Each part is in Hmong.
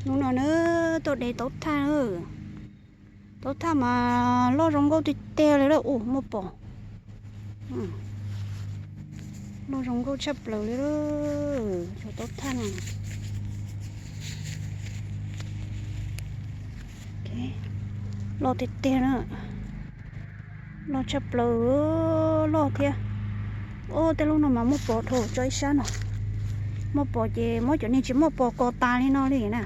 Hnub no na, tuaj de taub thaj na. Taub thaj mas loj zoo nkauj tiag tiag li lawm. Ua muaj pom, loj zoo nkauj tshaj plaws li lawm, cov taub thaj no. Loj tiag tiag na, loj tshaj plaws, loj thiab. Ub, tej lub no mas muaj pom dhau tso ib sab no. Muaj pom ces muab cov niag tsis muaj pom kos tas li no li na.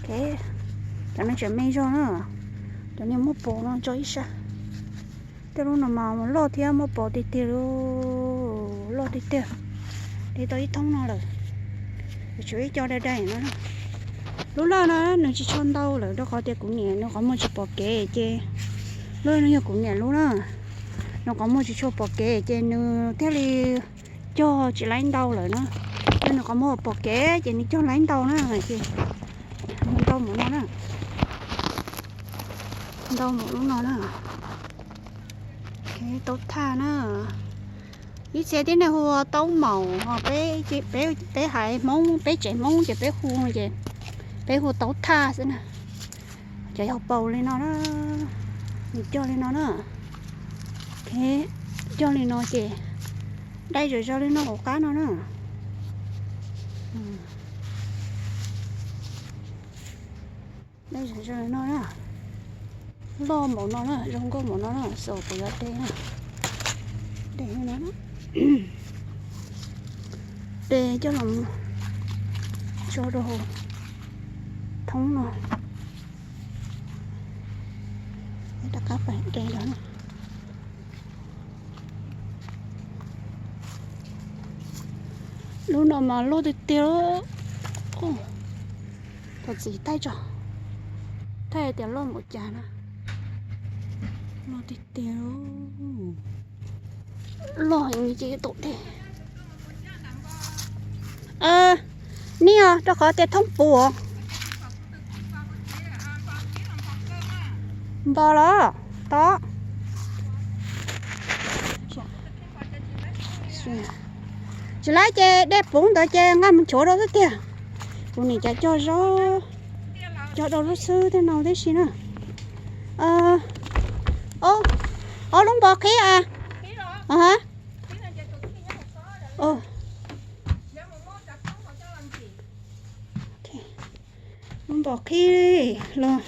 Cov no tseem me zog na, cov niag muaj pom no tso ib sab. Tej lub no mas loj thiab muaj pom tiag tiag li, loj tiag tiag. De tau ib thoob no lawm, tshuav ib co dai dai no. Lub loj no nws tsis tshua ntau lawm rau qhov tias kuv niam nws qhov muag tsis pom kev ces, lub no yog kuv niam lub na, nws qhov muag tsis tshua pom kev ces nws thiaj li cog tsis laib ntau lawm na. Yog nws qhov muag pom kev ces nws cog laib ntau na, ces ntau mus no na, ntau mus lub no na. Taub thaj na, ib txhia tib neeg hu ua taub maum, ho peb, peb haiv Hmoob, peb tsev Hmoob ces peb hu, ces peb hu taub thaj xwb na. Cov yog paus li no na, nws cog li no na. Cog li no ces dai zom zaws li no hauv qab no na. Dai zom zaws li no na. Loj npaum no na, zoo nkauj npaum no na, xaus kuv yuav de na. De no, de coj los tso rau hauv thoob no. Rov qab pais de los. Lub no mas loj tiag tiag. Thov txim thaij tso, thaij tias loj npaum cas na. Loj tiag tiag. Loj heev ces yuav tau de. Nij os, rau qhov tias thoob puv. Npog los tob. Tsis laib ces de puv ntawd ces nqa mus nchuav rau xwb tiag. Kuv nim cas cog zaub, cog rau lub xwb tej no tib si na. Ob lub npos qhib a. Lub npos qhib los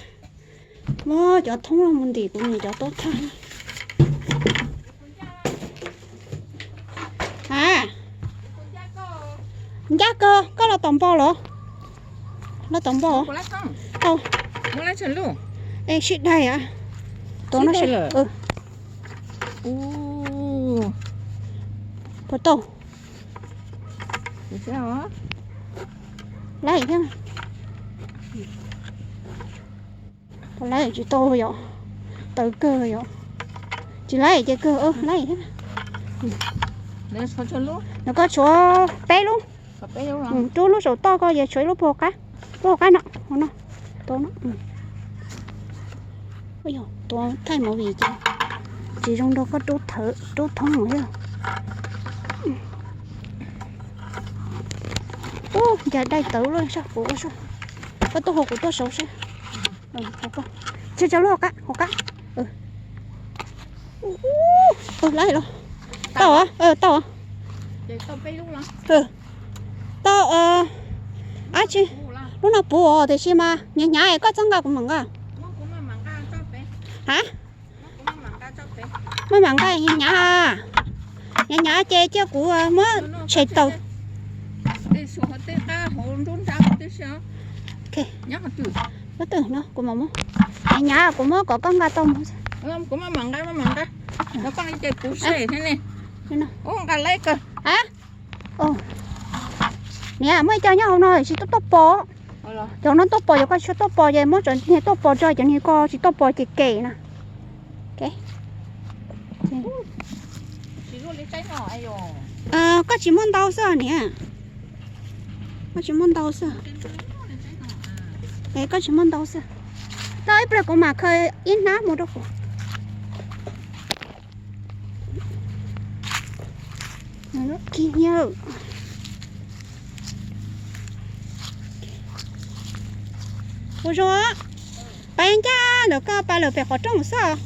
muab cov thoob los mus ntim kuv nim cov taub thaj. A, ncaj kawg, koj los tom npog los? Los tom npog. Tau. Es sib daig a. Tus no sib, puas tau? Laib thiab. Laib tsis tau yom, tawv kawg yom. Tsis laib ces kawg, laib thiab. Nws koj tshuav peb lub, rub lub saum toj ko ces tshuav ib lub puag qab, puag qab no, no, tus no. Tus thaij movie ces tsis zoo nrog koj rub thoob thiab. Ub, ncas dai tawv lawm sab puv ua sab. Koj tuaj hauv kuv tuaj saud seb. Tsis tso lub hauv qab, hauv qab. Laib los. Tau, tau. Tau, ab tsi, lub no puv tiam sis mas hnyav hnyav koj txhob nqa kuv mam nqa. Ha? Maj mam nqa, hnyav hnyav, hnyav hnyav ces cia kuv muab tshem taws. Kuv mam muab, hnyav hnyav kuv muab kom koj nqa tau mus. Niam, muaj ib co nyob hauv no tsis tuaj pos. Cov no tuaj pos, cov ko tsis tuaj pos ces muab cov niag tuaj pos tso, cov niag ko tsis tuaj pos ces kem na. Koj tsis muaj ntau xwb niam, koj tsis muaj ntau xwb. Koj tsis muaj ntau xwb. Tau ib pliag kuv mam khaws ib hnab mus rau kuv. Kig hnyiab lawm. Ua zoo, pais ncaj ntawm koj pais lawm pem qhov rooj xwb.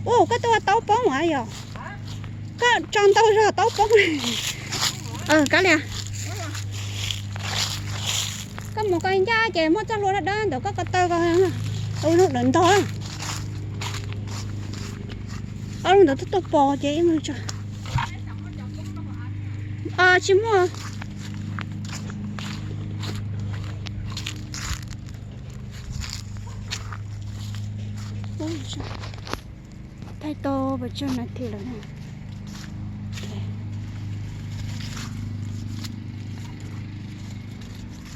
Ua koj tuaj taub poob as yog? Koj tso ntau zog taub poob. Kav liam, koj mus koj ncaj ces muaj txoj hlua dawb dawb ntawm koj ko taw ko, ua zoo dawm ntog. Ob lub ntawd tuaj pos ces ib tso. Tsis muaj. Thaij tau pes tsawg nas this lawm na.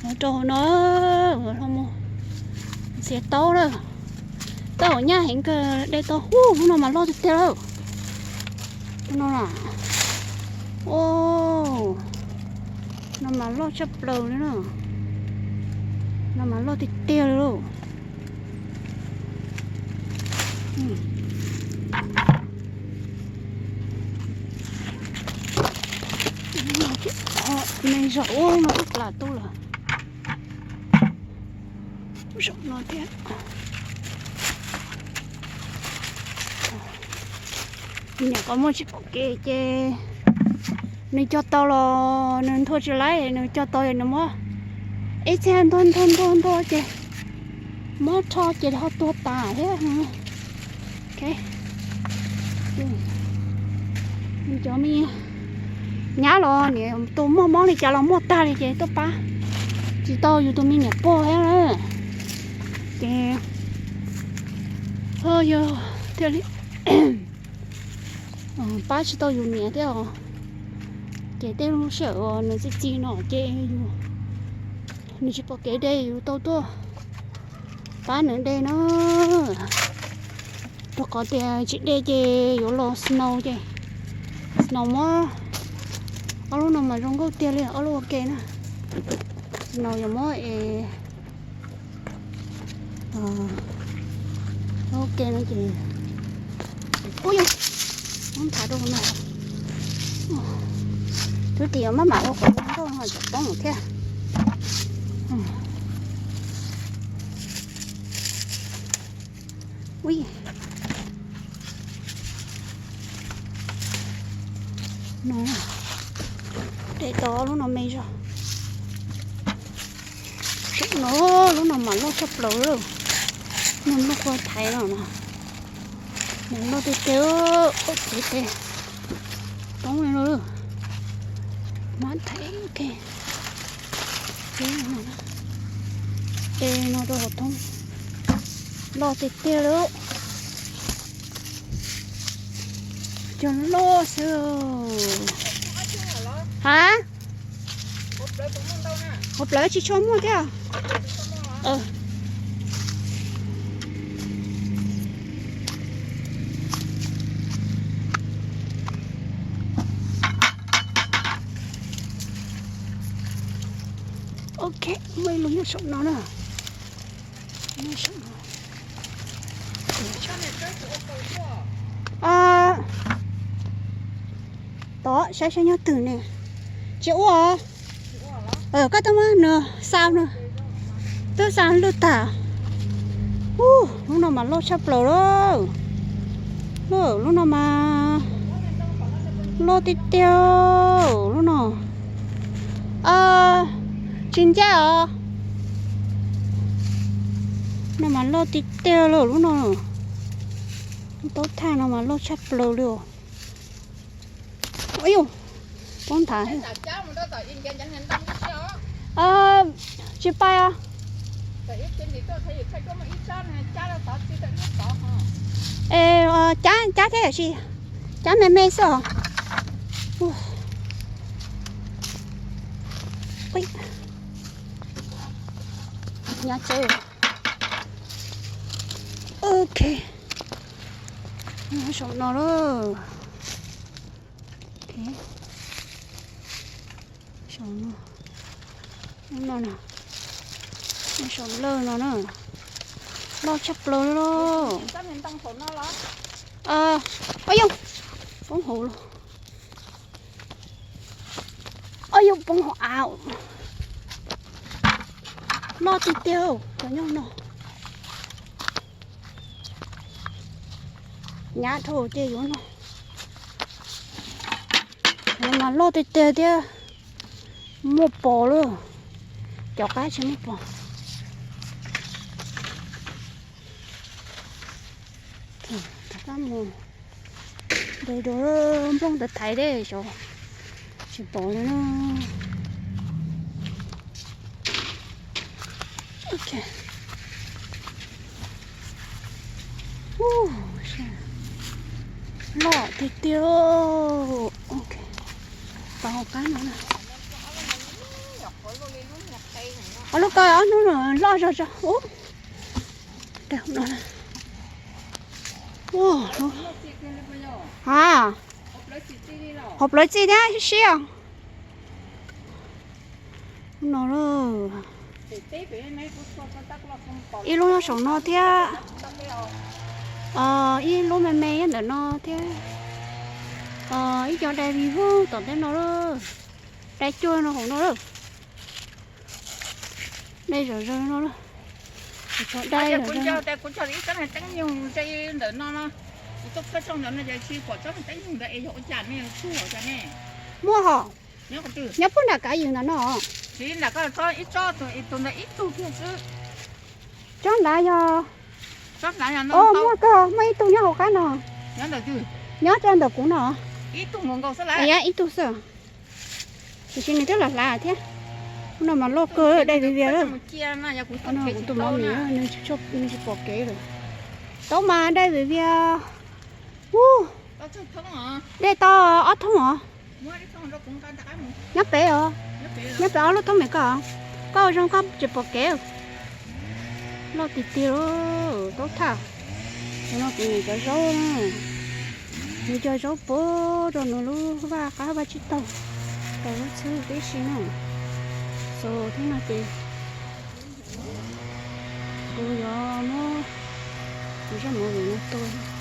Mus rau hauv no, mus ntxias taub lawm. Taub hau nyab heev kawg, de tau hub, lub no mas loj tiag tiag lawm. No na, no mas loj tshaj plaws li na. No mas loj tiag tiag li lauj. Me zog ub no twb plam tub lawm. Zaum no thiab. Nyuam qhuav muaj tsis pom kev ces nws cog tau los nws nthua tsis laib, nws cog tau es nws muab ib txhia nthua nthua nthua nthua ces mob rho ces ho tuag tas thiab. Cov me nyab los niam tus muaj mob li cas los muaj tag li ces tuaj pab tsis tau yus tus me niam pog thiab na. Ces ho yog thiaj li pab tsis tau yus niam thiab os. Ces tej lub sij hawm uas nws txi txiv no ces yus, nws tsis pom kev de yus tau tuaj pab nws de na. Rau qhov tias tsis de ces yuav los snow ces snow muab, ob lub no mas zoo nkauj tiag li, ob lub ua ke na. Snow yuav muab es ua ke no ces, ub yog, muab nthav rau no. Twb tias maj mam ua kom zoo nkauj no tsam poob thiab. Ui, no, de tau lub no me zog. Saum no, lub no mas loj tshaj plaws lawm. Nws lub qhov thaiv no no, mas loj tiag tiag, ub, ces poob li no lawm. Mab thaiv, ok. De no rau hauv thoob, loj tiag tiag lawm. Cog loj xwb. Ha? Hauv plawv tsis tshua muaj thiab. Ok, muaj ib lub nyob saum no na. Nyob saum no. Tod saib saib nyob twg ne. Tsis ua. Koj twb muab nws xa, twb xa lwj tag. Ub, lub no mas loj tshaj plaws lawm. Lub no mas loj tiag tiag lub no. Tsis ncaj os. No mas loj tiag tiag lawm lub no. Taub thaj no mas loj tshaj plaws li os. Ub, poob nthav. Tsis pais os. Es cab, cab thiab tiam sis cab me me xwb os. Nyob tsev. Ok. Saum no lawm. Saum no, lub no na, saum lawj no na, loj tshaj plaws li lauj. Ob yog, poob hauv lauj. Ob yog poob hauv av. Loj tiag tiag cov nyob no. Nyab dhau ces yuav no. Mas loj tiag tiag thiab, muaj pos lawm, cov qab tsis muaj pos. Rov qab mus de dua nplooj ntawd thaiv thiab xyov tsis pom li na. Loj tiag tiag. Tau hauv qab no na. Ob lub ko ob hnub no loj zog zog. Ha, hauv plawv txi thiab sib sib os. No, ib lub nyob saum no thiab, ib lub me me nyob ntawm no thiab. Ib co dai vig vog tom ntej no lawm, dai cuag no hauv no lawm. Dai zom zaws no lawm. Tso dai zom zaws. Muaj hos? Nyob puag nram kav yws ntawm no. Tsob ntawd yog, o, muaj kawg, muaj ib tug nyob hauv qab no. Nyob rau ntawm kuv no. Ib tug xwb. Tiam sis nws twb los hlav thiab. Hnub no mas loj kawg, dai viv vias lawm. Kuv tus mov mis nws tsis pom kev lawm. Tau mas dai viv vias. Ub, dai tau ob thoob os. Nyob pem os, nyob pem ob lub thoob mis ko. Koj ua zoo koj tsis pom kev. Loj tiag tiag, taub thaj. Cov no kuv niam cov zaub na. Nws cov zaub puag rau nws lub vaj qab vaj tsib taug, rau lub txhwb tib si na. Xus thiab no ces kuv yuav muab kuv zaj movie no tua.